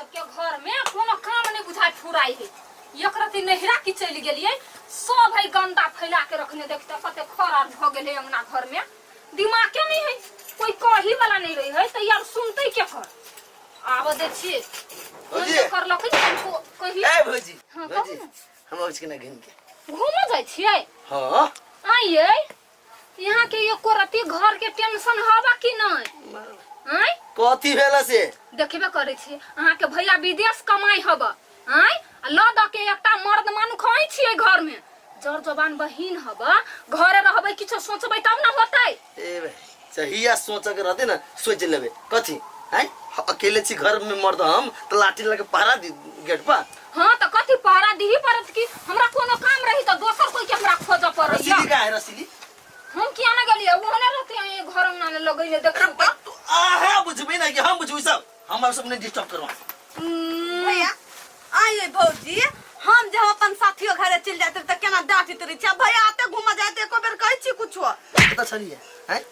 सबके घर में कोनो काम नहीं बुझाय फुराई है। एक रति नहिरा की चलि गेलियै, सब है गंदा फैला के रखने। देखते कते खर आर भऽ गेलै अंगना घर में। दिमागे नहीं है, कोई कही वाला नहीं रही है त यार सुनते के कर आब दे छियै। भौजी। फोन करलक ने हमको कही। ए भौजी। हाँ, भौजी। कहू ना। हम अबै छी केना घूम के। घूमऽ जाइ छियै? हाँ। आइए यहाँ के एको रति घर के टेंशन हवा कि नहीं? आय? कथी भेल से? देखबे करै छी, अहाँके भैया विदेश कमाई हब। आय, आ ल द के एकटा मर्द मानुख अहीं छियै घर में। जर जवान बहिन हब, घरे रहबै, किछो सोचबै तब न होतै। ए भाई, जहिया सोचऽ के रहतै ने सोच लेबै। कथी आँय, अकेले छी घर में मर्द हम तऽ लाठी लगे पहरा दी गेट पर। हाँ तऽ कथी पहरा दीही पड़त कि हमरा कोनो काम रही तऽ दोसर कोई के हमरा खोजऽ पड़ैया। रसीली का है रसीली? हम किया ना गेलियै, ओहने रहते हैं घर अंगना में लगैले। अरे देखू भाई, तू अहाँ बुझबै ना कि हम बुझबै सब? हम सब नहीं डिस्टर्ब करवा। भैया आइए। भौजी, हम जब अपन साथियो घरे चलि जाते तऽ केना डांटैत रहै छै। भैया आते घूमऽ जाते एको बेर कहै छी कुछो? पता चलिए हैं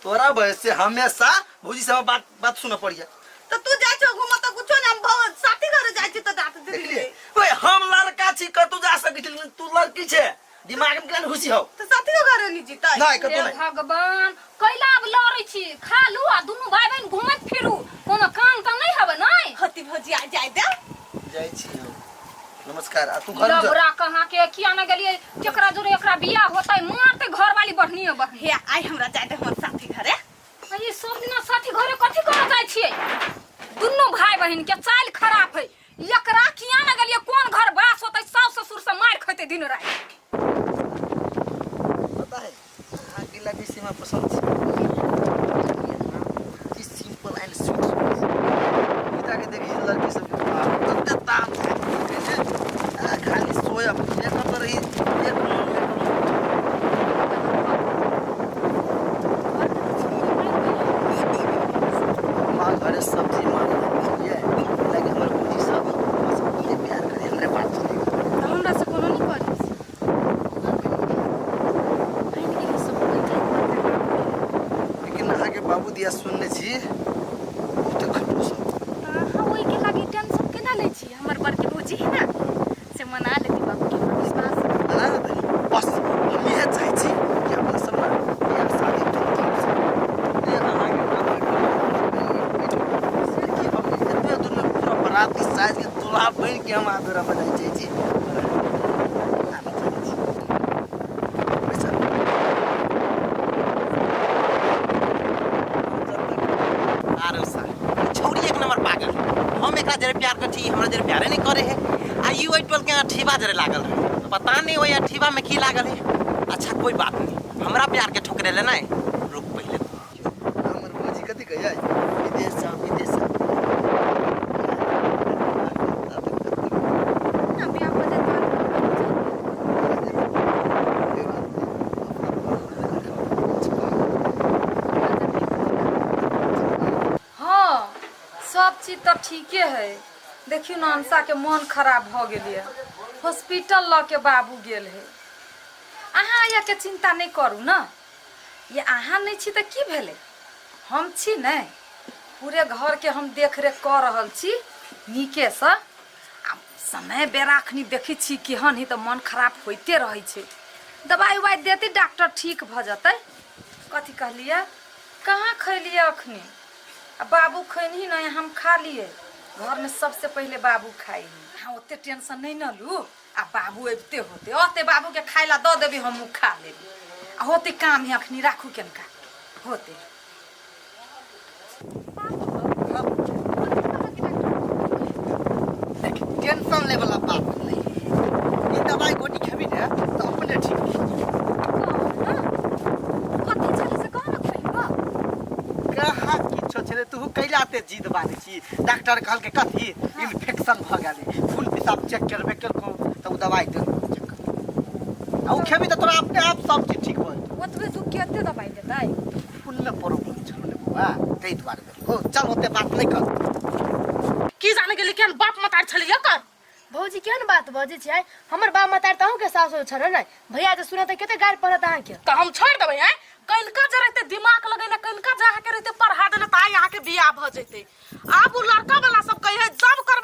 तोरा वजह से हमेशा भौजी से हमरा बात बात सुनऽ पड़िया। तऽ तू जाइ छौ घूमऽ तऽ कुछो नहि, हम साथी घरे जाइ छी तऽ डांटैत देखलिए रहियै। ओए, हम लड़का छी, कतौ जा सकै छी, लेकिन तू लड़की छे, दिमाग में केना घुसी हो? तऽ साथियो घरे नहि जीतै? नहीं, कतौ हे नहीं। भगवान, कैला अब लड़ै छी? खा लू आ दुनू भाई बहिन घूमैत फिरू, कोनो काम तऽ नहि हवे नहि। होती भौजी, आ जाय दे। जाइ छी हम, नमस्कार। आ तू घर में जा। लबरा कहाँ के, किया न गेलियै? केकरा जोरे एकरा बियाह होतै? मारतै घरवाली बढ़निये बढ़नी। हे आइ हमरा जाय दे हमर साथी घरे। आ ई सब दिना साथी घरे कथी करऽ जाइ छियै? दुनू भाई बहिन के चालि खराब है। एकरा किया न गेलियै? कोन घर बास होतै? सास ससुर से मारि खैतै दिन राति। पता है अहाँके लगे से हमरा पसंद छै। बहुत ही सिंपल एंड स्वीट। पिता के देखी लड़की सब के बाप तते ताम छै जे आ, खाली सोयब एक तो रही एक मन एक मन। माँ घरे सब्जी मांगे बुझलियै, लगे हमर भौजी सब हमरा सब बहुते प्यार करे, हमरे बात सुनै। तऽ हमरा से कोनो नहि करी। आनि गेली सब कोइ खाइत। लेकिन अहाँके बाबू दिया सुनने छी बहुते खटू सब। तऽ अहाँ ओहिके लागी टेंशन केना लै छी? हमर बड़की भौजी है ने, से मना लेती बाबूके, हमरा विश्वास है। मना लेतै, बस हम इएह चाहै छी कि अपना सब ने बियाह शादी धूमधाम से। ए, अहाँके कि हम एते दूर में पूरा बराती साज के दूल्हा बनि के हम अहाँ दुरा पर जाइ चाहै छी। आबै चाहै छी। पैसा आरो सा छौड़ी एक नंबर पागल है। हम एकरा जरे प्यार कर छी, हमरा जरे प्यारे नहीं करे है। आ ई ओहि टोल के अठीबा जरे लागल है, पता नहीं ओहि अठीबा में की लागल है। अच्छा कोई बात नहीं, हमरा प्यार के ठोकरे ले नहीं, रुक पहले। हमर भौजी कथी कहियै, विदेश जाओ विदेश जाओ। ना बियाह भऽ जायत तहन हाँ, सब चीज तऽ ठीके है। देखियौ ने, अंशा के मन खराब भऽ गेल यऽ, हॉस्पिटल लऽ के बाबू गेल है। अहाँ के चिंता नहि करू ने। ये अहाँ नहि छी तऽ की भेलै? हम छी ने। पूरे घरके हम देखरेख कऽ रहल छी नीकेसँ। आ समय बेरा अखनी देखै छी केहन है तऽ मन खराब होइते रहै छै। दवाइ उवाइ देतै डॉक्टर, ठीक भऽ जेतै। कथी कहलियै? कहाँ खैलियै अखनी? आ बाबू खैनही नहि, हम खा लिए। घरमे सबसे पहिले बाबू खाइ है। अहाँ ओते टेंशन नहि ने लू। आ बाबू अबिते होते, अते बाबूके खाइ ला दऽ देबी, हमहूँ खा लेबी। आ होते काम है अखनी, राखू केनका होते। देख, टेंशन ले वाला बात नहीं। ई दवाई गोटी खेबी ने तऽ अपने ठीक हो जेतौ। कथी छलै से कह ने खैबा। कहाँ किछो छलै, तू कैला ते जिद बाजै छी? डॉक्टर कहलकै कथी, इन्फेक्शन भऽ गेलै। खून पेशाब चेक करबे केलको तऽ ओ दवाई देलको चेक कर। आ ओ खेबी तऽ तोरा अपने आप सब चीज ठीक भऽ जेतौ। ओतबे दुख के एते दवाई देतै? खून में प्रॉब्लम छलो ने बौआ, ताहि दुआरे देलको। चल, ओते बात नहि कर। की जाने गेली केहन बाप मतार छली एकर। भौजी, केहन बात बजै छियै? हमर बाप मतार तऽ अहूँके सासुर छलै ने। भैया जे सुनत तऽ कते गारि पड़त अहाँके। तऽ हम छोड़ि देबै? आँय, कनिका जे रहिते दिमाग लगेने, कनिका जे अहाँके रहिते पढ़ा देने, तऽ आइ अहाँके बियाह भऽ जैते। आब ओ लड़का वाला सब कहे जब करबै।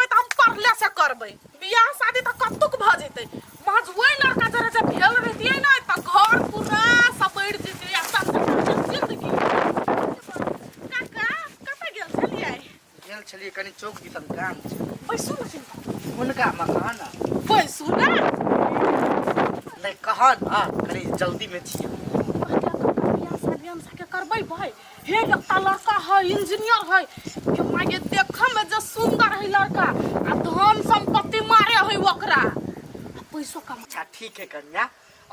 आयल छलियै कनि चौक दिसन काम छै। बैसू ने चिन्ता। हुनका मकान बैसू ने। नहि कह ने, कनि जल्दी में छियै। बियाह शादी अंशा के करबै भाई। हे एकटा लड़का है, इंजीनियर है के मागे, देखे में जे सुंदर है लड़का आ धन संपत्ति मारे है ओकरा आ पैसो कमा। अच्छा ठीक है कन्या,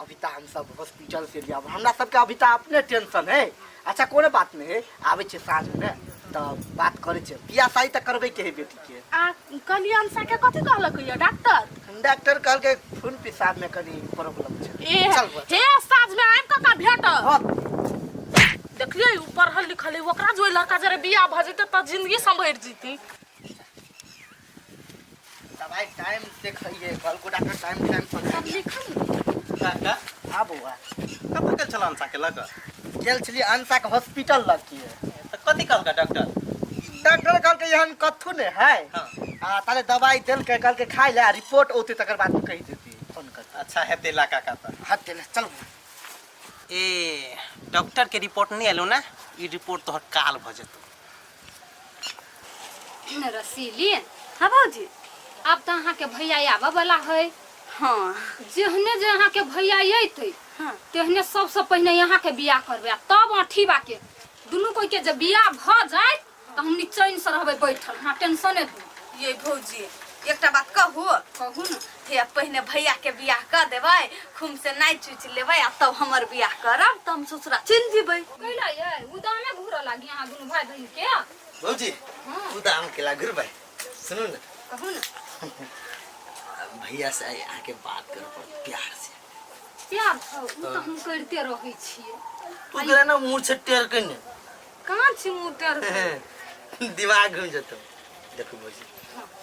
अभी तो हम सब हॉस्पिटल से लिया, हमरा सबके अभी तो अपने टेंशन है। अच्छा कोनो बात नहीं है, आबै छै साँझ में तऽ बात करै छै। बियाह शादी तऽ करबै के है बेटी के। आ कहलियै अंशा के कथी कहलक ये डॉक्टर? डॉक्टर कहलकै खून पेशाब में कनि प्रॉब्लम छै। ए चल बा। हे साँझ में आबि कऽ भेट। हाँ। देखलियै उ पढ़ल लिखल है, ओकरा जो लड़का जरे बियाह भऽ जेतै तऽ जिंदगी संभरि जेतै। दवाई टाइम से खाइए, कहलको डॉक्टर टाइम टाइम पर सब लिखल। काका। हाँ बौआ। कतऽ गेल छल अंशा के लऽ कऽ? गेल छलियै अंशा के हॉस्पिटल लग के। तऽ कथी कहलका डॉक्टर? डॉक्टर कहलकै एहन कथू नहि है। हाँ। आ ताले दवाई देलकै, कहलकै खाइ ले, रिपोर्ट औतै तकर बाद कहि देती फोन कर। अच्छा हेतै ला काका तऽ। हेतै ला, चल। ए डॉक्टर के रिपोर्ट नहीं एलो ना, ई रिपोर्ट तोहर काल भऽ जेतौ। रसीली। हाँ भौजी। आब तऽ अहाँके भैया आबऽ वाला है। हाँ। जेहने जे अहाँके भैया अयतै हाँ। तेहने सबसँ पहिने अहाँके बियाह करबै आ तब अठीबा के। दुनू कोई के जब बियाह भऽ जाय तऽ हम निचैन से रहबै बैठल, अहाँ टेंशने दू। ये भौजी एकटा बात कहू? कहू ने। हे पहिने भैया के बियाह कर देबै, खूब से नाचि उचि लेबै आ तब हमर बियाह करब तऽ हम ससुरा चलि जेबै। कैला ये उदामे घूरऽ लागी अहाँ दुनू भाई बहिन के? भौजी उदाम केला घुरबै। सुनू ने। कहू ने। भैया से आइ अहाँके बात करऽ पड़त प्यार से। प्यार से उ तऽ हम करिते रहै छियै। तू गेला ना मुँह से टेर के ने। कहाँ छी मुँह टेर के? दिमाग घूम जेतौ। देखू भौजी,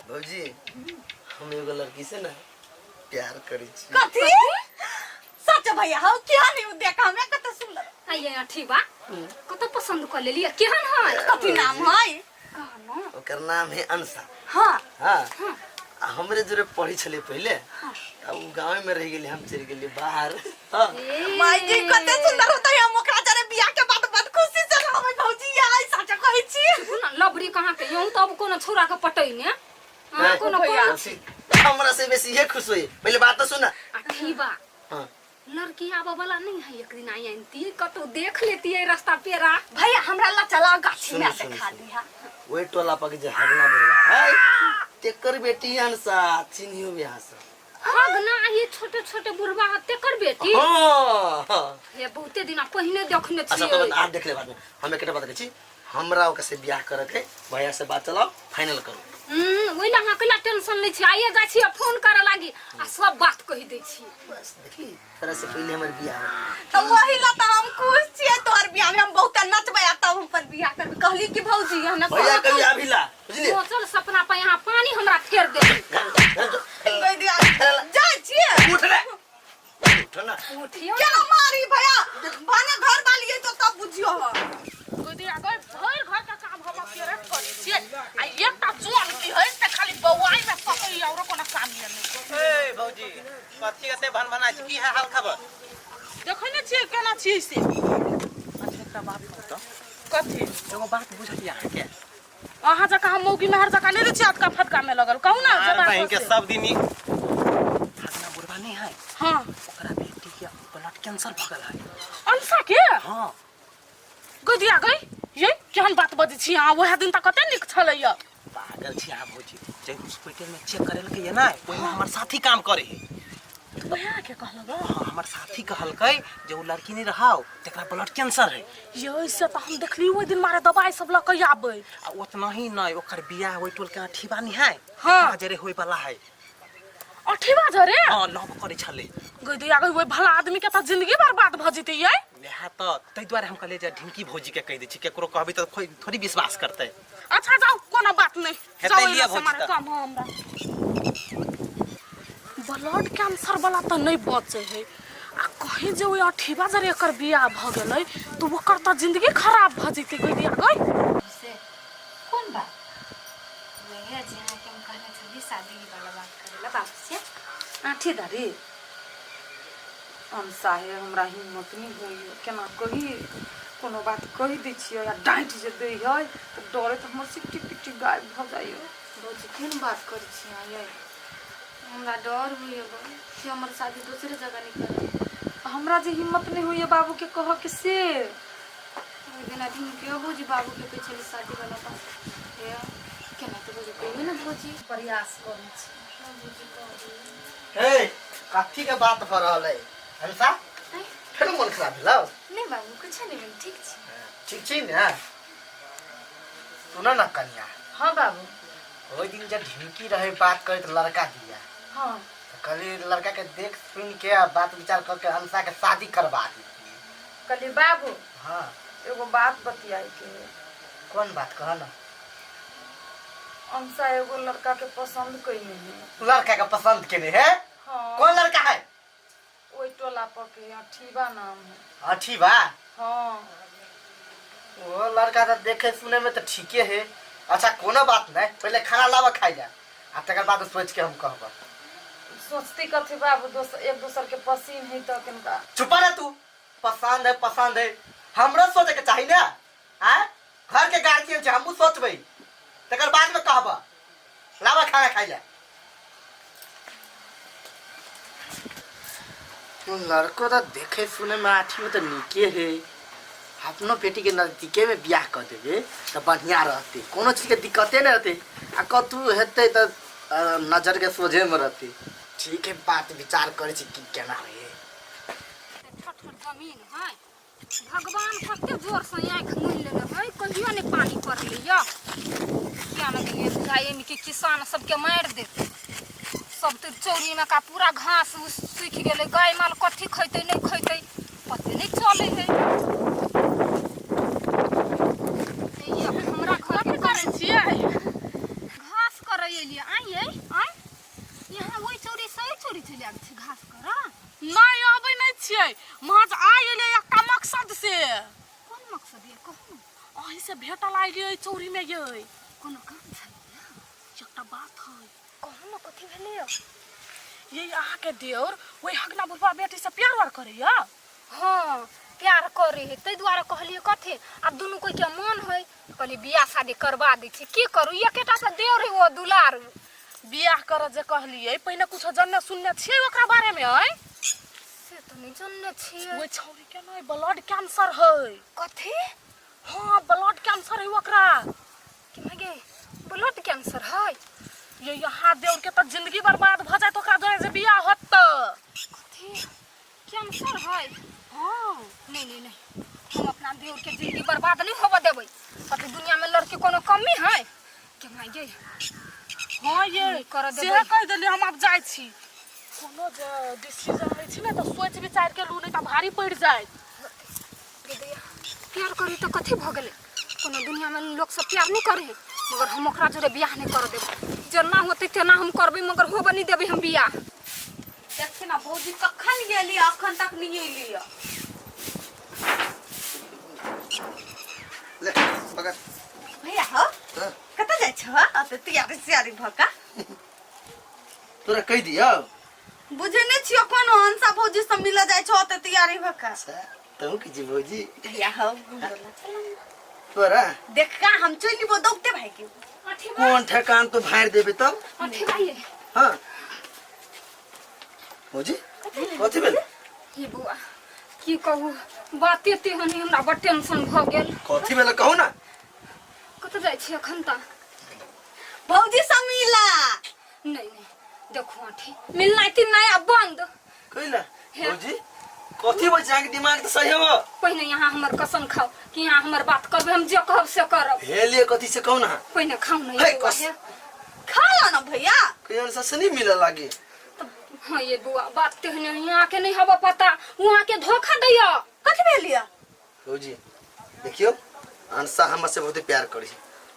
भौजी हम एगो लड़की से ना प्यार करै छी। कथी? सच भैया हौ किया नहीं देखा हमें कते सुंदर। आइए अठीबा कत पसंद कर लेलिए, केहन है? कथी नाम है? कहनो। ओकर नाम है अंशा। हाँ। हाँ। आ हमरे जोरे पढ़ी छले पहले, आ उ गांव में रह गेली, हम चल गेली बाहर। हाँ। माय जी कते सुंदर होतै, हम ओकरा जरे बियाह के बाद बड खुशी से रहबै भौजी। या सच कहै छी। सुन लबड़ी कहाँ के यौ, तब कोनो छौरा के पटै ने। हाँ, कोनो भैया। कोनो हमरा से बेसी ये खुश होई। पहले बात तो सुन। अठीबा। हाँ। लड़की आबऽ वाला नहीं है, एक दिन आई आनती कतौ देख लेती है रास्ता पेरा। भैया हमरा ला चला गाछी सुनू, में सुनू, देखा सुनू। दिहा। ओहि टोला पर के जे हगना बुढ़वा है तेकर बेटी अनसा चिन्हियो बिहार से। हगना ये छोटे छोटे बुढ़वा है तेकर बेटी? हाँ, हाँ। हे बहुते दिन पहिने देखने अच्छा, छियै। तो बात आप देख ले बाद में। हम एकटा बात कहै छी, हमरा ओकर से बियाह करे के भैया से बात चलाओ, फाइनल करू। ओहि ला अहाँ कैला टेंशन लै छी? आइए जाइ छी फोन करे लागी आ सब बात कहि दै छी। बस देखली तोरा से पहले हमर बियाह हो। तो वही ला तो हम खुश छियै, तोहर बियाह में हम बहुत नचबै आ तब हम अपन बियाह करबै। कहली कि भौजी हम भैया कभी आबी ला, बुझलिए? सोचल सपना पर यहाँ पानी हमरा फेर दे। कहि दिया जाइ छियै। उठ रे, उठ ना। उठियो। केना मारी भैया, भने घर वाली है तो तब बुझियो हम। गोदिया गई भरि घर के काम हम अकेले करै छियै आ एकटा जन की है से खाली बौआई में सकैया, औरो कोनो काम नहीं। ए भौजी कथी कते भन भनाइ छै, की है हाल खबर? देखै ने छियै केना छियै से। अच्छा एकटा बात कहू तऽ। कथी? एगो बात बुझलियै अहाँके? अहाँ जकाँ हम मौगी मेहर जकाँ नहि रहै छी अटका फटका में लगल। कहू ना। आर जवाब बहिन के से। सब दिन ई हगना बुढ़वा नहीं है। हाँ। ओकरा बेटी के ब्लड कैंसर भऽ गेल है। अंशा के? हाँ। गोदिया गई ये केहन बात बजै छी अहाँ, वएह दिन तऽ कते नीक छलैया। पागल छी अहाँ भौजी, जे हॉस्पिटल में चेक करेलकै ये ना, ओहिमे हमर साथी काम करे है। वएह के कहलक? हाँ, हमर साथी कहलकै जे उ लड़की नहीं रहाओ तेकरा ब्लड कैंसर है। ये से तऽ हम देखली ओहि दिन मारे दवाई सब लऽ कऽ आबै। आ उतना ही नहीं, ओकर बियाह ओहि टोल के अठीबा नहीं है। हाँ। जरे होय वाला है। अठीबा जरे? हाँ, लव करे छले। गई दैया गई, ओहि भला आदमी के तऽ जिंदगी बर्बाद भऽ जेतै ये। वएह तऽ ताहि दुआरे हम कहलियै जे ढिमकी भौजी के कहि दै छी, केकरो कहबै तऽ थोड़ी विश्वास करतै। अच्छा जाउ, कोनो बात नहीं। हेतै जाउ, लिअ एना से भौजी मारे तऽ। काम है हमरा। ब्लड कैंसर वाला तऽ नहि बचै है आ कहीं जे ओहि अठीबा जरे एकर बियाह भऽ गेलै तऽ ओकर तऽ जिंदगी खराब भऽ जेतै। गई दैया गई। से कोन बात? वह जे अहाँके हम कहने छली शादी वाला बात करे ला बाबू से। आठी दारी हम साहे हमरा हिम्मत नहीं होइए, केना कही? कोनो बात कहि दै छियै आ डाँटि जे दै है तऽ डरे तऽ हमर सिट्टी पिट्टी गायब भऽ जाइए। भौजी केहन बात करै छी अहाँ यै? हमरा डर होइए कि हमर शादी दोसरे जगह नहि करब। हमरा जे हिम्मत नहि होइए बाबूके कहऽके से। ओहि दिना ढिमकियो भौजी बाबूके कहै छली शादी वाला बात। हे केना तऽ भौजी कहियौ ने भौजी। प्रयास करै छी। हँ भौजी कहबै। हे कथी के बात भऽ रहल है हंसा? फेर मन खराब भेलौ? नहि बाबू कुछो नहि भेल, ठीक छी। ठीक छी ने? सुन न कनिया। हाँ बाबू। ओहि दिन जब ढिमकी रहे बात करैत लड़का दिया। हाँ। तो कहली लड़का के देख सुन के आ बात विचार करके हंसा के शादी करवा दी। कहली बाबू। हाँ। एगो बात बतियाई के है। कौन बात कह ना? अंशा एगो लड़का के पसंद कइने है। लड़का के पसंद केने है? हाँ। कौन लड़का है? ओहि टोला पर के अठीबा नाम है। अठीबा? हाँ। वो लड़का तो देखे सुने में तो ठीके है। अच्छा कोनो बात नहीं, पहले खाना लावा खाई जा आ तकर बाद सोच के हम कहब। सोचती कथी बाबू, दोसर एक दोसर के पसीन है तो किनका। चुप रह तू, पसंद है पसंद है, हमरो सोचे के चाही ना। आ घर के गार्जियन छै, हमहू सोचबै तकर बाद में कहब। लावा खाना खाई जा। लड़को तो देखे सुने में आठी तो निके है, अपनो बेटी के नजदीके में बियाह कर देबे तो बढ़िया रहते, कोनो चीज के दिक्कते नहीं रहते, आ कतू हेतै तो नजर के सोझे में रहते। ठीक है बात विचार करे छी की केना होय। ठठ जमीन है, भगवान कते जोर से आँखि मुनि लेने है, कहियो नहीं पानी पड़लै या किया ने गेलियै बुझाइ एहिमे कि किसान सबके मारि देतै। सब तऽ चौरी में का पूरा घास उस सूखि गेलै, गाय माल कथी खैतै नहीं खैतै पते नहीं चलै है। ये हमरा घर के करै छियै? घास करै एलियै। आइ यै आइ यहाँ ओहि चौरी से ओहि चौरी चलि आबै छै घास करऽ? नहि अबै नहि छियै, महज आइ एलियै एकटा मकसद से। कोन मकसद ये कहू ने? अहीं से भेटल आइलियै एहि चौरी में यै। कोनो काम छलै? एकटा बात है। कहू ने कथी भेलैया? ये अहाँके देवर ओहि हगना बुढ़वा बेटी से प्यार वार करैया? हाँ प्यार करे है, ताहि दुआरे कहलियै कथी आब दुनू कोई के मन है, कहलियै बियाह शादी करवा दै छी। की करू एकेटा तऽ देवर है ओ दुलार। बियाह करऽ जे कहलियै पहिने कुछो जनने सुनने छियै ओकरा बारे में? ऐ से तऽ नहि जनने छियै। ओहि छौरी के ने ब्लड कैंसर है। कथी? हाँ ब्लड कैंसर है ओकरा। कि माय गे ब्लड कैंसर है? ये यहाँ देवर के तऽ जिंदगी बर्बाद भऽ जायत ओकरा जोरे जे बियाह होत तऽ। कथी कैंसर है? हाँ। नहीं नहीं नहीं, हम अपना देवर के जिंदगी बर्बाद नहीं होबऽ देबै। कथी दुनिया में लड़की कोनो कमी है? के माय गे। हाँ ये नहि करऽ देबै। सेहे कहि देलियै, हम आब जाइ छी। कोनो जे डिसीजन लै छी ने तऽ सोचि विचारि के लू, नहि तऽ भारी पड़ि जायत। गे दैया, प्यार करी तऽ कथी भऽ गेलै? कोनो दुनिया में लोक सब प्यार नहीं करे है, मगर हम ओकरा जोरे बियाह नहीं कर देबै। जेना होतै तेना हम करबै, मगर होबऽ नहीं देबै हम बियाह। देखी ना भौजी कखन गेली, अखन तक नहीं एली। ले पकड़। भैया हो। हाँ। कतऽ जाइ छह अते तैयारी सियारी भऽ कऽ? तोरा कहि दियौ? बुझे नहीं छियो कोनो अंशा भौजी से मिल जाइ छौ अते तैयारी भऽ कऽ। अच्छा तहु की छी भौजी? भैया हो घुमबो ला चल ना। तोरा देख का हम चलि जेबो दौगते भाई के। कोन ठेकान तो भाड़ देबे तब? अथी भाई। हाँ भौजी कथी भेल? हे बौआ की कहू, बाते तेहन है, हमरा बड़ टेंशन भऽ गेल। कथी भेल कहू ना? कतऽ जाइ छी अखन तऽ? भौजी से मिला। नहीं नहीं देखो आठी मिलना तिलना आब बंद। कहिला भौजी कथी बोल छी? अहाँके दिमाग तऽ सही हव। पहिने यहाँ हमर कसम खाओ कि यहाँ हमर बात करबै, हम जे कहब से करब। हे लिए कथी से कहू ना? पहिने खाउ ना। हे, ये बौआ, कस- हे। खा लो ना भैया। कहियो से नहीं मिले लागे। तब हाँ ये बुआ बात तेहने यहाँ के नहीं हवा पता, वहाँ के धोखा दैया। कथी भेल या? भौजी देखियो अंशा हमर से बहुत प्यार करी,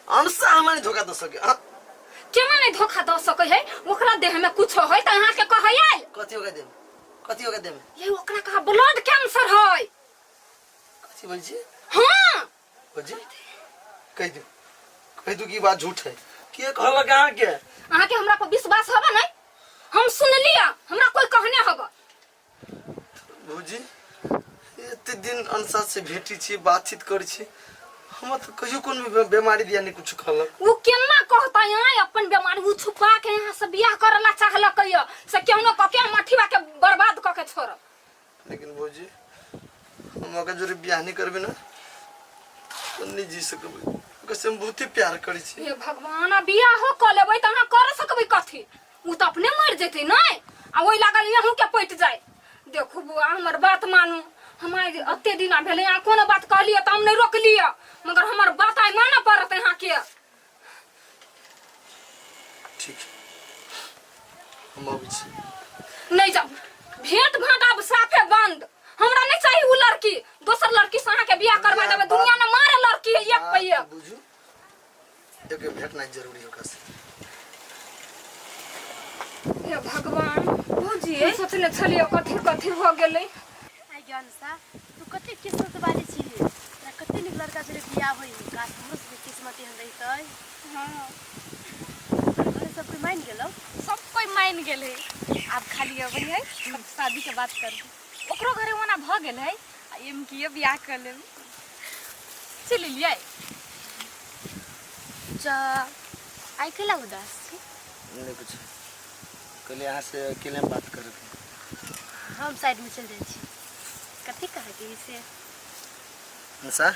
अंशा हमरा नहीं धोखा दे सके। हाँ। केना नहीं धोखा दऽ सकै है? ओकरा देह में कुछ है तऽ अहाँ के कहै आयल। कथी होगा देम? कथी होगा देम? ये ओकरा कहा ब्लड कैंसर है। कथी बोल छी? हाँ। भौजी कहि दू, कहि दू कि बात झूठ है। के कहलक अहाँ के? अहाँ के हमरा पर विश्वास हबे नहीं? हम सुन लिया, हमरा कोई कहने हबे। भौजी एते दिन अंशा से भेटी छी, बातचीत करै छी, हमरा तऽ कहियो कोनो भी बीमारी दिया नहीं कुछ कहलक। उ केना कहता यहाँ अपन बीमारी उ छुपा के यहाँ से बियाह करला चाहलक य से केहनो क के हम अठीबा के बर्बाद क के छोड़ब। लेकिन भौजी हम ओकर जोरे बियाह नहीं करबे ना तो नहीं जी सकबै। ओकर से हम बहुते प्यार करै छी। हे भगवान, आ बियाहो क लेबै त अहाँ कर सकबै कथी? उ त अपने मर जेतै नै, आ ओहि लागल अहूँ के पटि जाय। देखू बुआ, हमर बात मानू। हम आइ एते दिना भेलै अहाँ कोनो बात कहलियै तऽ हम नहि रोकलियै, मगर हमर बात आइ मानऽ पड़त अहाँके। ठीक, हम अबै छी। नहीं जाओ, भेंट घाट अब साफे बंद। हमरा नहीं चाहिए उ लड़की, दोसर लड़की से अहाँके बियाह करवा देबै। दुनिया में मारे लड़की है एक पे एक। बुझू एक भेटनाइ जरूरी होगा से। हे भगवान, भौजी सोचने छलियै कथी कथी भऽ गेलै। आइ ज्ञानसा, तू कते किस्मत वाली छी, तोरा कते नीक लड़का जोरे बियाह होइ। काश हमरो सबके किस्मत एहन रहितै। हाँ। तोहर घरे सब कोइ मानि गेलौ? सब कोई मान गेल है, आब खाली अबै है तब शादी के बात करबै। ओकरो घरे ओना भऽ गेल है, आ एम किए बियाह कर लेब। चलि एलियै। जा, आइ कैला उदास छी? नहीं कुछ, कहलिए अहाँ से अकेले में बात करे। हम साइड में चल जाइ छी। कथी कहके से? अंसा,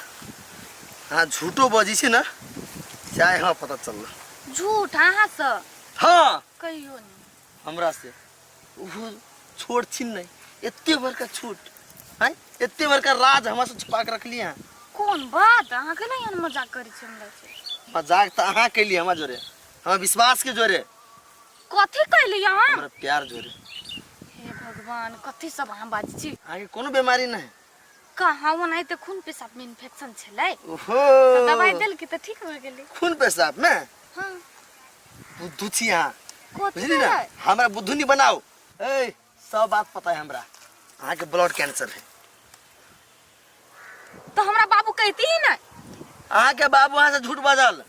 हाँ झूठो बजी छी ना, चाहे हाँ पता चल। झूठ अहाँ से? हाँ। कहियो नहीं। हमरा से ओहो छोट छिन नहीं, एते बड़का छोट हैं, एते बड़का राज हमरा से छुपा के रखली हैं। कोन बात? अहाँ के नहीं मजाक करै छी हमरा से? मजाक तऽ अहाँ कैली हमरा जोरे, हमरा विश्वास के जोरे। कथी कैली अहाँ? हमरा प्यार जोरे। हे भगवान, कथी सब अहाँ बाजै छी? अहाँके कोनो बीमारी नहीं? कहाँ, ओनाहिते खून पेशाब में इन्फेक्शन छलै। ओहो, तऽ दवाई देलकै तऽ ठीक भऽ गेलै। खून पेशाब में? हाँ। बुद्धू छी अहाँ। कथी? बुझली ना, हमरा बुद्धू नहीं बनाओ। ए, सब बात पता है हमरा, अहाँके ब्लड कैंसर है। तो हमरा बाबू कहती ही ना। अहाँके बाबू अहाँ से झूठ बाजल,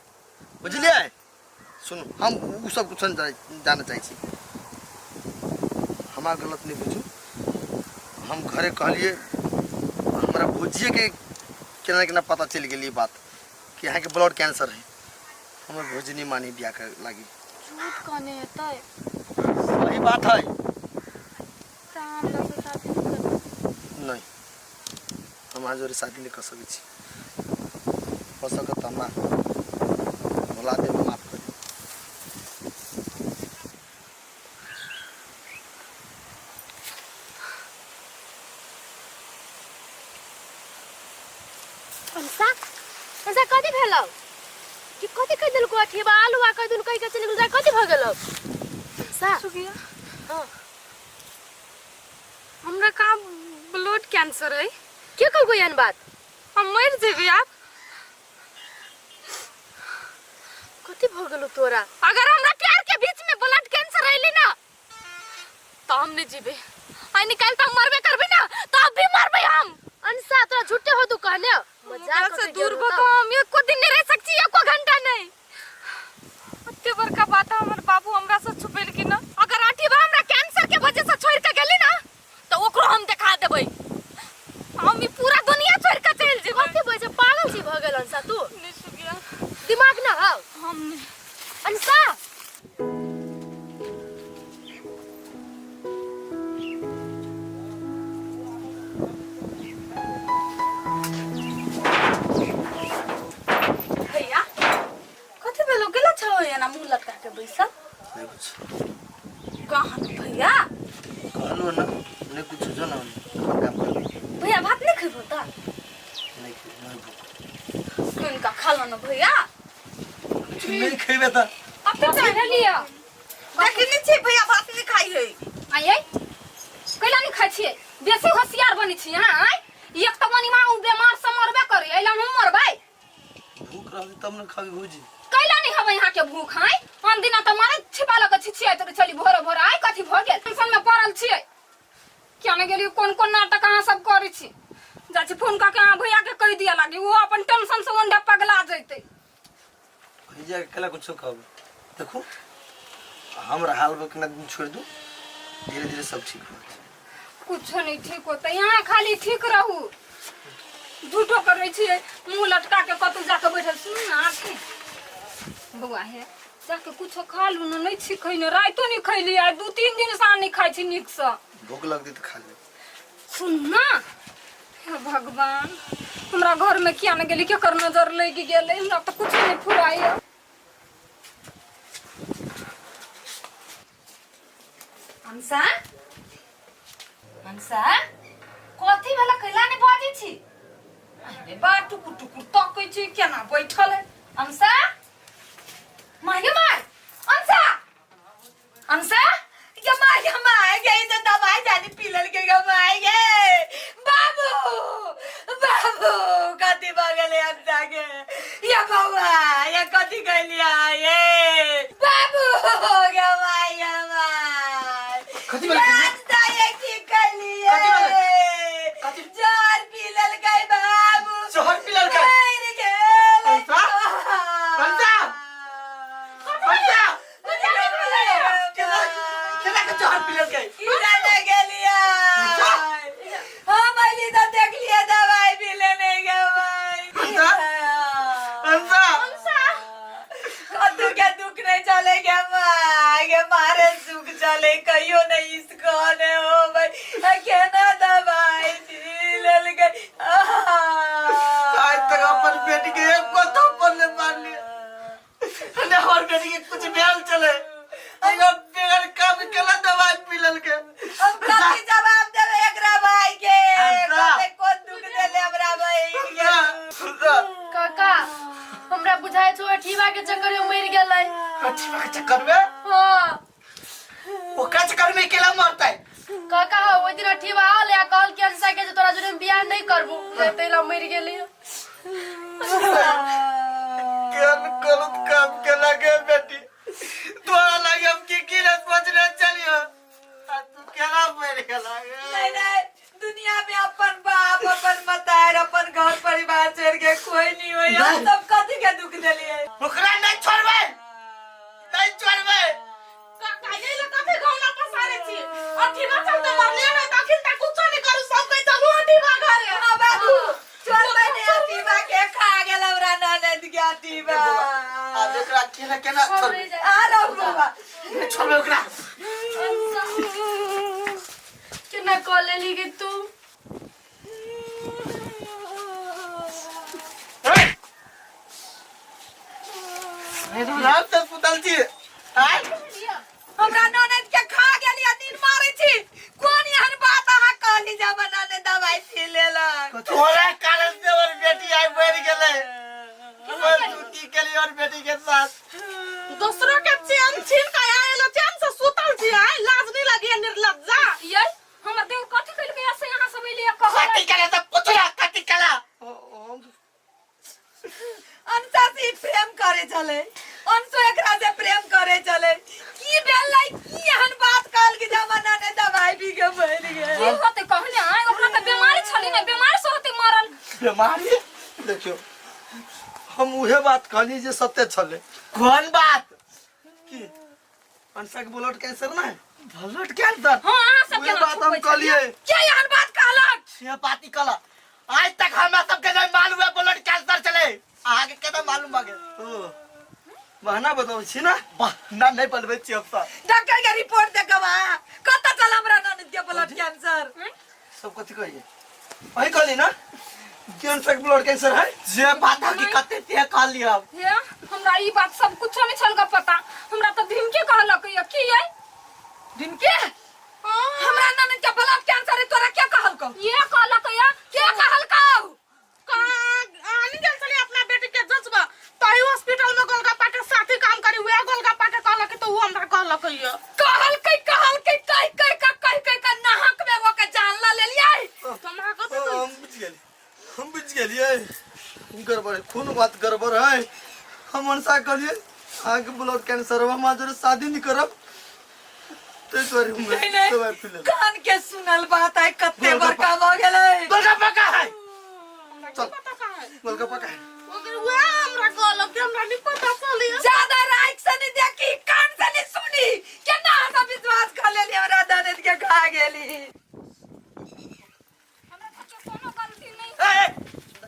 बुझलियै? सुनू, हम उ सब कुछ नहीं जाना चाहै छी। हमरा गलत नहीं बुझू। हम घरे कहलिए, हमरा भौजिए के केना केना पता चलि गेल ई बात कि अहाँके ब्लड कैंसर है। हमर भौजी नहीं मानी बियाह करे लागी। झूठ कहने हेतै। सही बात है। तऽ हमरा से शादी नहीं करबै? नहीं, हम अहाँ जोरे शादी नहीं कर सकै छी। हो सकत तऽ हमरा भुला देब, माफ कर देब। अंसा, अंसा, कथी भेलौ? कि कथी कहि देलकौ अठीबा? आलू आ कहि देलकौ, कहि के चलि गेल, कथी भऽ गेलौ अंसा? सुगिया। हाँ। हमरा कहाँ ब्लड कैंसर है। के कहलकौ एहन बात? हम मरि जेबै आब। कथी भऽ गेलौ तोरा? अगर हमरा प्यार के बीच में ब्लड कैंसर अइली ना तो हम नहीं जीबे। आई निकाल तो हम मरबे करबे ना, तो अब भी मरबे हम। अंसा, तोरा झूठे हो तू कहने मजाक से करके दूर गेल भऽ होतौ। कऽ हम एको दिन नहीं रह सकती, एको घंटा नहीं। एते बड़का बात हमर बाबू हमरा से छुपेलखिन ना। अगर आठीबा हमरा कैंसर के वजह से छोड़ के गेली ना तो ओकरो हम देखा देबै। हम ई पूरा दुनिया छोड़ के चलि जेबै। कथी बजै छै? पागल छी भऽ गेल अंसा तू? नहीं सुगिया। दिमाग ना हौ। हम नहीं। अंसा। भैया, कथी भेलो? गेला छौ एना मुंह लटका के बैसल? नहीं कुछ। कहाँ भैया? कहलू ना नहीं कुछ, जो ना अपन काम कर। भैया, भात नहीं खेबो त? नहीं खेबो, नहीं भूख। कनिका खा लो ना भैया। नहीं खेबे त। अब तो भेलिया। देखी नहीं छी भैया भात नहीं खाई है। आइ कैला नहीं खाइ छियै? बेसी होशियार बनै छी अहाँ। आइ एक तऽ मनी माँ उ बेमार से मरबे करी, एला हम मरबै। भूख रहती तब न खाबी भौजी। कैला नहीं हवे यहाँ के भूख? आइ आन दिना तऽ मारे छिपा लऽ के छिछियाइत रहे छली भोरे भोरे, आइ कथी भऽ गेल? टेंशन में पड़ल छियै। किया नहि गेलियै? कोन कोन नाटक अहाँ सब करै छी? जाइ छी फोन कऽ के अहाँ भैया के कहि दिअ लागी, ओ अपन टेंशन से ओंडे पगला जैतै। भैया के केला कुछो कहब? देखू, हमरा हाल में केना दिन छोड़ दू, धीरे धीरे सब ठीक हो जाए। कुछो नहीं ठीक होता यहाँ, खाली ठीक रहू। झूठो करै छियै मुँह लटका के कतौ जाके बैठल सुनू ने आँखि बौआ हे जाके कुछो खा लू ने नहि छी खैने रातिो नहि खैली आइ 2-3 दिन से नहि खाइ छी नीकसँ भूख लगतै तऽ खा लेब सुन ना हे भगवान हमरा घर में किया ने गेली केकर नजर लगि गेलै हमरा तऽ कुछो नहि फुराइए अंसा अंसा कथी भेला कैला नहि बाजै छी अरे बा टुकुर टुकुर तकै छी केना बैठल है अंसा माय गे माय अंसा अंसा गे माय गे माय गे ई तो दवाई जानी पी लेलकै गे माय गे बाबू बाबू कथी भऽ गेलै अंसा गे या बौआ या कथी कहलियै ये बाबू गे माय गे माय कथी भेलै? अंसा ये की कहलियै कथी भेलै? कथी? जहर पी लेलकै बाबू जहर पी लेलकै? मरि गेलै अंसा? अंसा? अंसा? केना केना के जहर पी लेलकै? कीड़ा लग गेलियै हम अयली तऽ देखलियै दवाई भी लेने गेबै अंसा? अंसा? कतू के दुख नहीं चले गे माय गे मारे सुख चले कहियो नहीं इसको ने हो भाई केना दवाई पी लेलकै आज तक अपन बेटी के एक को थप्पड़ नहीं मारलिए ने हमर बेटी के कुछ भेल चले एगो बेगर काम केला दवाई पी लेलकै हम कथी जवाब देबै एकरा भाई के अंसा। कते कोन दुख देले हमरा बहिन के अंसा, काका हमरा बुझाइ छौ अठीबा के चक्कर में मरि गेलै अठीबा के चक्कर में हाँ ओकरा चक्कर में अकेला मरतै काका हाँ ओहि दिन अठीबा आल आ कहल कि अंशा के जे तोरा जोरे हम बियाह नहि करबू ताहि ला मरि गेलै केहन गलत काम केला गे बेटी तोरा लागे हम की की रे सोचने चलियो आ तू केना मरि गेला गे नहीं नहीं दुनिया में अपन बाप अपन मतार अपन घर परिवार छोड़ के कोई नहीं होई हम सब कथी के दुख देलिए ओकरा नहीं छोड़बै नहीं छोड़बै काका ये ले कथी घौना पसारे छी अथी ना चलते मरले ना तखिन तक कुछो नहीं करू सब कहि चलू अथी बा घरे हाँ बाबू छोड़ बने अथी बा के खा गेल हमरा ननद के अथी बा आब एकरा केना केना छोड़बै आ रहो बाबा नहीं छोड़बै ओकरा केना कऽ लेली गे तू राम से सुतल छी आय हमरा ननद के खा गेली आ दिन मारै छी कोन एहन बात अहाँ कहली जे हमर ननद दवाई पी लेलक तोरा कारण से हमर बेटी आइ मरि गेलै हमर तू की केली और बेटी के साथ दोसरो के चैन छीन के आयल चैन से सुतल छी आय लाज नहीं लगी निर्लज्जा ये हमर देव कथी कइलकै ऐसे यहाँ सब एलियै कहै कथी केला तऽ पुछला कथी केला अंशा से ई प्रेम करे छलै अंशो एकरा से प्रेम करे छलै की भेलै की एहन बात कहल कि जमाना ने दवाई पी के मरि गेल की होतै कहने आय ओकरा तऽ बीमारी छलै ने बीमारी से होतै मरल बीमारी देखियो हम उहे बात कहली जे सत्य छलै कोन बात की अंशा के ब्लड कैंसर ना है ब्लड कैंसर हाँ अहाँ सब उहे केना बात हम छुपबै कहलिए के एहन बात कहलक से बात ही कहला आज तक हमरा सबके नहीं मालूम है ब्लड कैंसर चले अहाँ के केना मालूम भऽ गेल ओ बहाना बताबै छी ना बहाना नहीं बनबै छी हम सब डॉक्टर के रिपोर्ट देखब अहाँ कतऽ चल हमरा ननद के ब्लड कैंसर सब कथी कहिए वही कहली ना कैंसर ब्लड कैंसर है जे बात है कि कते ते कहली हम हे हमरा ई बात सब कुछो नहीं छल पता हमरा तऽ धिमके कहलक ये की ये धिमके हमरा ननद के ब्लड कैंसर है तोरा के कहलकौ ये कहलक ये के कहलकौ आनी गेल छली अपना बेटी के जचबा तही हॉस्पिटल में गोलगप्पा के साथी काम करी उहे गोलगप्पा के कहलक तो उ हमरा कहलक ये कहलकै कहलकै कहि कहि कऽ कहि कहि कऽ नाहक में ओके जान ला लेलियै हमरा कथी हम बुझि गेली हम बुझि गेलियै गड़बड़ है कोनो बात गड़बड़ है हम अनसा कहलियै अहाँके ब्लड कैंसर हम अहाँ जोरे शादी नहीं करब ताहि दुआरे हम नहीं, नहीं। दवाइ पी लेब कान के सुनल बात है कते गोलगप्पा। बड़का भऽ गेलै गोलगप्पा का है चल पता का है गोलगप्पा का है मगर उहे हमरा कहलक कि हमरा नहीं पता चली ज्यादा राख से नहीं देखी कान से नहीं सुनी केना हम विश्वास कर लेली हमरा ननद के खा गेली हमरा सबके कोनो गलती नहीं ए, ए,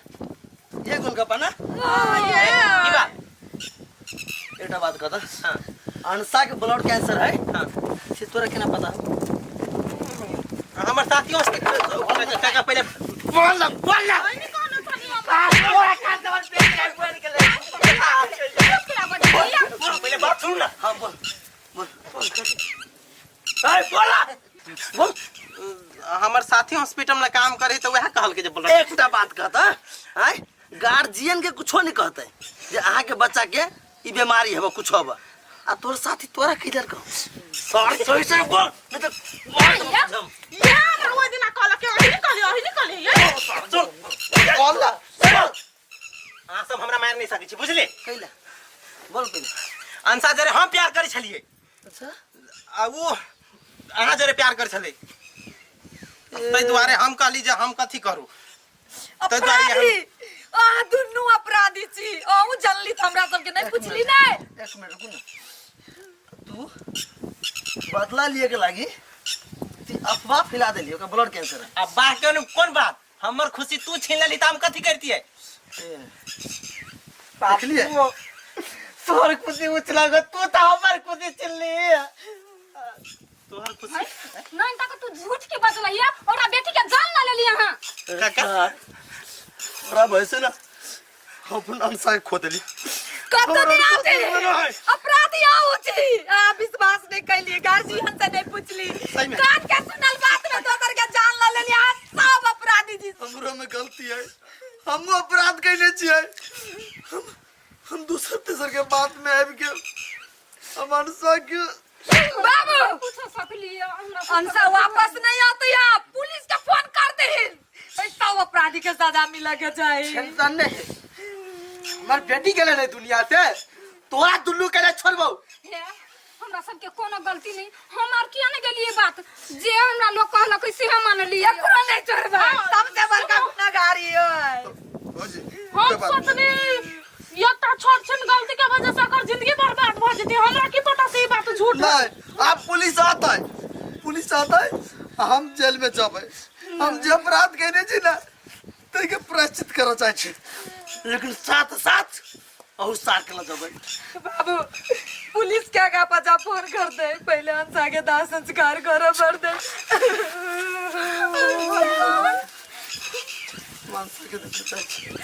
कहता अनसा के ब्लड कैंसर है से तोरा केना पता? हमर साथियों से काका पहिले बोल ना, बोल ना। पहिले बात सुन ना। हाँ बोल बोल बोल, अरे बोला बोल। हमर साथी हॉस्पिटल में काम करे तो वह कहल के जे ब्लड। एकटा बात कहता आय, गार्जियन के कुछो नहीं कहते जे अहाँ के बच्चा के ई बीमारी हबो कुछ हबो, आ तोर साथी तोरा किधर कहो? सर सही से बोल, नहीं तो या हमर ओहि दिना कहलक कि अही निकले, अही निकले ये। चल बोल ना, बोल। अहाँ सब हमरा मार नहीं सकै छी, बुझले? कैला बोल पहिले। अंशा जरे हम प्यार करै छलियै। अच्छा। आ वो अहाँ जरे प्यार करै छलै, ताहि दुआरे हम कहली जे हम कथी करू। ताहि दुआरे हम- अपराधी अहाँ दुनू अपराधी छी। अहूँ जनली तऽ हमरा सबके नहि पुछली नहि। एक मिनट रुकू ना, तू बदला लिए के लागी ती अफवाह फैला देली ओकरा ब्लड कैंसर है। अब बाह के कोन बात, हमर खुशी तू छीन लेली तऽ हम कथी करतियै? देखलियै? तोहर खुशी उछला गो, तू तऽ हमर खुशी छीनली। तोहर खुशी नहीं तक तू झूठ के बजलैया, ओकरा बेटी के जान ना लेली अहाँ। काका ओकरा भैसे ना अपन अंशा के खो देली। कतौ हमरा नहि आते खुशी मना है। अपराधी अहूँ छी। अहाँ विश्वास नहि कैलियै, गार्जियन से नहि पुछली, सही में। कान के सुनल बात में दोसर के जान ल लेली। अहाँ सब अपराधी छी। हमरो में गलती है, हमहूँ अपराध कैले छियै। हम दोसर तेसर के बात में आबि गेल। हम अंशा के बाबू पूछ सकली हमरा। अंशा वापस नहीं आती है, पुलिस के फोन कर दे। सब अपराधी के सजा मिले के चाहिए। टेंशन नहीं है, हमर बेटी गेले नहीं दुनिया से, तोरा दुल्लू के नहीं छोड़बौ। हे, हमरा सबके कोनो गलती नहीं, हम आर किया नहीं गेलिए बात जे हमरा लोग कहलक से हम मानलिए। एकरो नहीं छोड़बै, सबसे बड़का गुनाहगारी है। हम सोचनी एकटा छोट छिन गलती के वजह से एकर जिंदगी बर्बाद भ जेतै, हमरा की पता से ई बात झूठ है। नहीं, आप पुलिस आता है, पुलिस आता है, हम जेल में जाबे। हम जे अपराध केने छी ना ताहिके प्रायश्चित करऽ चाहै छी, लेकिन साथ साथ अहू सार के लऽ जेबै। बाबू पुलिस के आगा पचा फोन कर दे, पहले अंशा के दाह संस्कार करऽ पड़तै। मानसा के देखऽ चाहै छी।